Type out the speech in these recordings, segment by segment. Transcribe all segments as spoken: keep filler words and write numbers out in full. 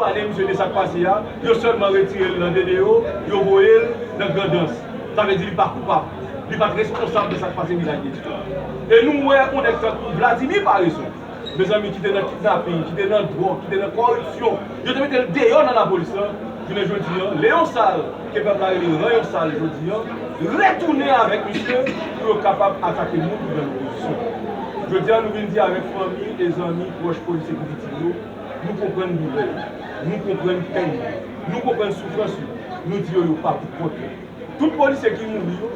Pale misye de sa k pase a, yo sèlman retire l nan D D O, yo voye l nan Grandans. Sa vle di li pa koupab. Li pa t responsab de sa k pase Vilaj de Dye. E nou wè yon nèg tankou Vladimir Paraison, mezanmi, ki te nan kidnaping, ki te nan dwòg, ki te nan kòripsyon, yo te mete l deyò nan lapolis lan. Jounen jodi an, Leon Sal, ke pèp la rele Ranyon Sal jodi an, retounen avèk misye pou yo kapab atake moun ki nan lopozisyon. Jodi an, nou vin di avèk fanmi e zanmi pwòch polisye ki viktim yo, nou konprann doulè yo, nou konprann pèn yo, nou konprann soufrans yo, nou di yo yo pa pou kont yo. Tout polisye ki mouri yo,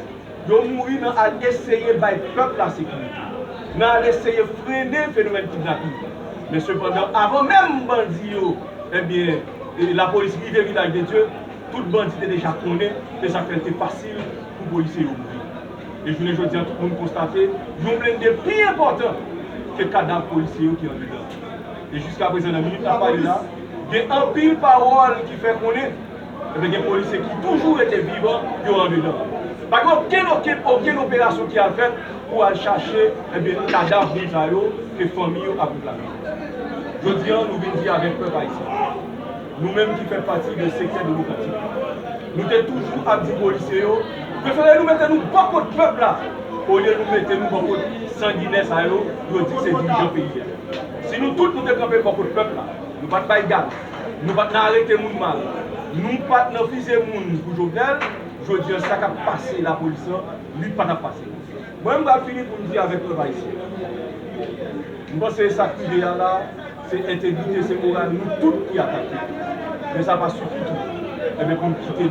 yo mouri nan al eseye bay pèp la sekirite, nan al eseye frennen fenomèn kidnaping. Men sepandan, avan menm bandi yo, ebyen, e lapolis rive Vilaj de Dye, tout bandi te deja konnen, e sa fè l te fasil pou polisye yo mouri. E jounen jodi an, tout moun konstate, yon blende pi enpòtan ke kadav polisye yo ki andedan. E jiskaprezan, nan minit n ap pale la, gen anpil pawòl ki fè konnen, ebyen, gen polisye ki toujou rete vivan, yo andedan. Pa gen okenn, okenn, okenn operasyon ki al fèt pou al chache, ebyen, kadav moun sa yo ke fanmi yo ap reklame. Jodi an, nou vin di avèk pèp ayisyen, nou menm ki fè pati de sektè demokratik, nou te toujou ap di polisye yo, prefere nou mete nou bò kot pèp la, olye nou mete nou bò kot sanginè sa yo, yo di se dirijan peyi a. Si nou tout nou te kanpe bò kot pèp la, nou pa t bay gaz, nou pa t nan arete moun mal, nou pa t nan fize moun pou Jovenel, jodi an sa k ap pase lapolis lan, li pa t ap pase. Mwen, m pral fini pou m di avèk pèp ayisyen, m panse sa k rive a la, se entegrite, se moral nou tout ki atake. Men sa pa sifi tou. Ebyen, pou n kite